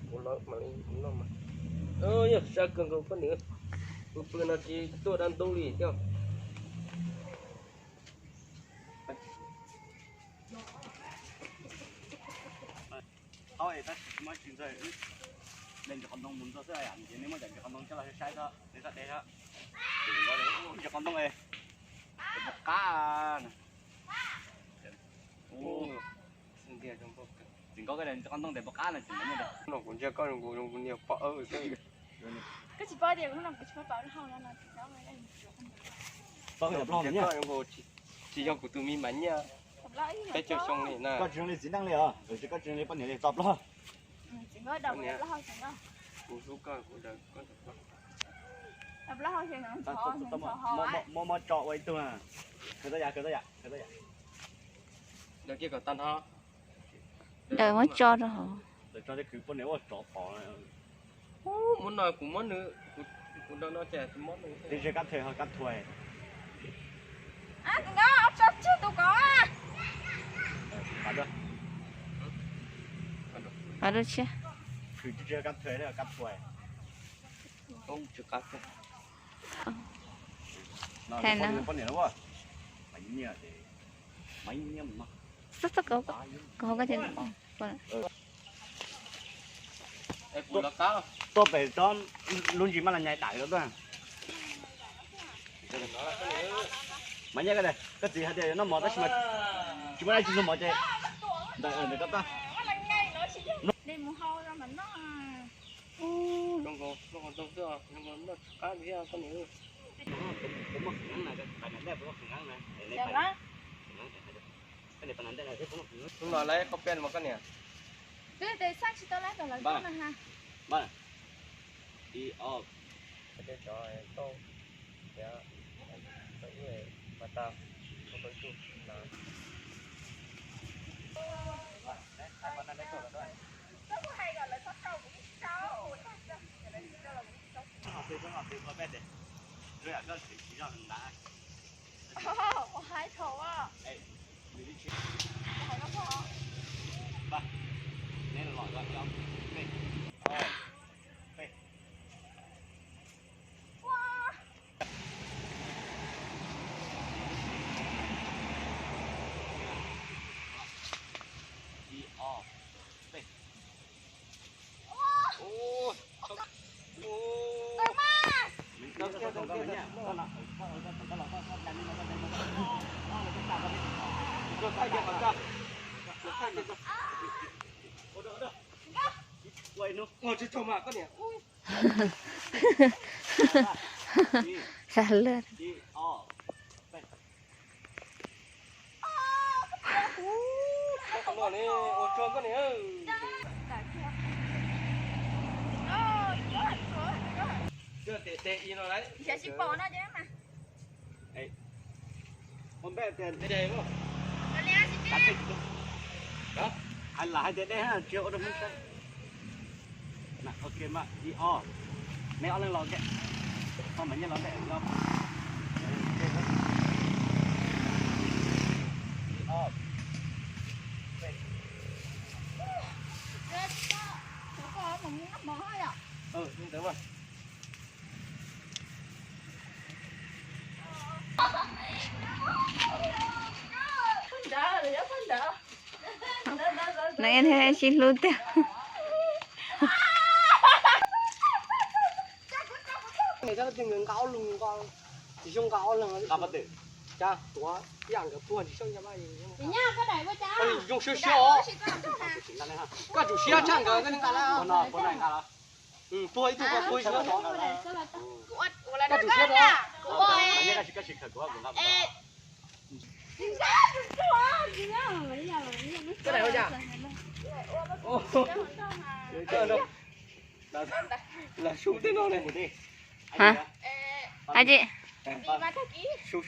Kuv los mam li noj mas. Yog sab kawg nkaus poj niam, kuv pw no tsis tuaj dab ntub li thiab. Thaub es tab sis tsis muaj tsis ntxawg, wb de ntsis qhov ntoo mus ntxuag xwb, ces nej muab cov ntsis qhov ntoo coj los saib xwb, nej txhob de xwb. Ntsis qhov ntoo es, qab. Txiv nkauj ko ntsis qhov ntoo tes puas qab no tsis muaj. No kuv ntsia koj zoo nkaus zoo nkaus niag pom awb xwb. Koj tsis paub tias hnub no kuv tsis paub pom hau no no tsis paub. Pom koj cov plaub hau niag. Tsis yog kuv tus me mas nyiaj peb caug xyoo li na. Koj tsis zoo li txiv neej li os, koj tsis zoo li poj niam li, tso plaub. Kuv hlub koj, kuv daws koj cov plaub. Muab, muab tso ua ib tug na. Khaws tau yam, khaws tau yam, khaws tau yam. Daws kiag kom tag nrho. Daws muab tso rau hauv. Daws tso tej khwv poj niam ua tsov pom. Muab no kuv muab nws, kuv daws no ces kuv muab nws. Tib ze kab thue ho kab thua. Tus nkauj tso tseg tus kov. Qab rau tshiab. Khwv tib ze kab thue kab thua. Thais no. Xub xub kov, kov koj thiab. Tuaj pem tsob lub ntsis maj la nyais dam tuaj. Mas nyiaj, koj txiv hais tias yuav noj mov tab sis mas tsis muaj dab tsi noj mov ces ntawm ntawm koj tuaj. Hnub no lawv qhov pia mas koj niam. Twb tes xaj tsis tau lab tom lawv tuaj no ha. Ib ob. Tej cov tau, tias tau ib mas tau, tau tau ib tug na. Ua tsis tau mas koj niam. Sab laj. Hais lam hais tias dej tsis ua rau Hmoob saib. Ok mas ib ob, neb ob leeg los ke, koj mas nyiaj los ntej. Ib ob. Nws thiaj sib hlub tiag. Nqa ob leeg, tsis zoo nqa ob leeg. Tuav ib yam nkawd puag tsis zoo. Zoo siab siab os. Koj tsum siab tshaj nkawd, koj nqa lawm. Puag ib tug, puag ib tug. Koj tsum siab os. Hais tsis, su su.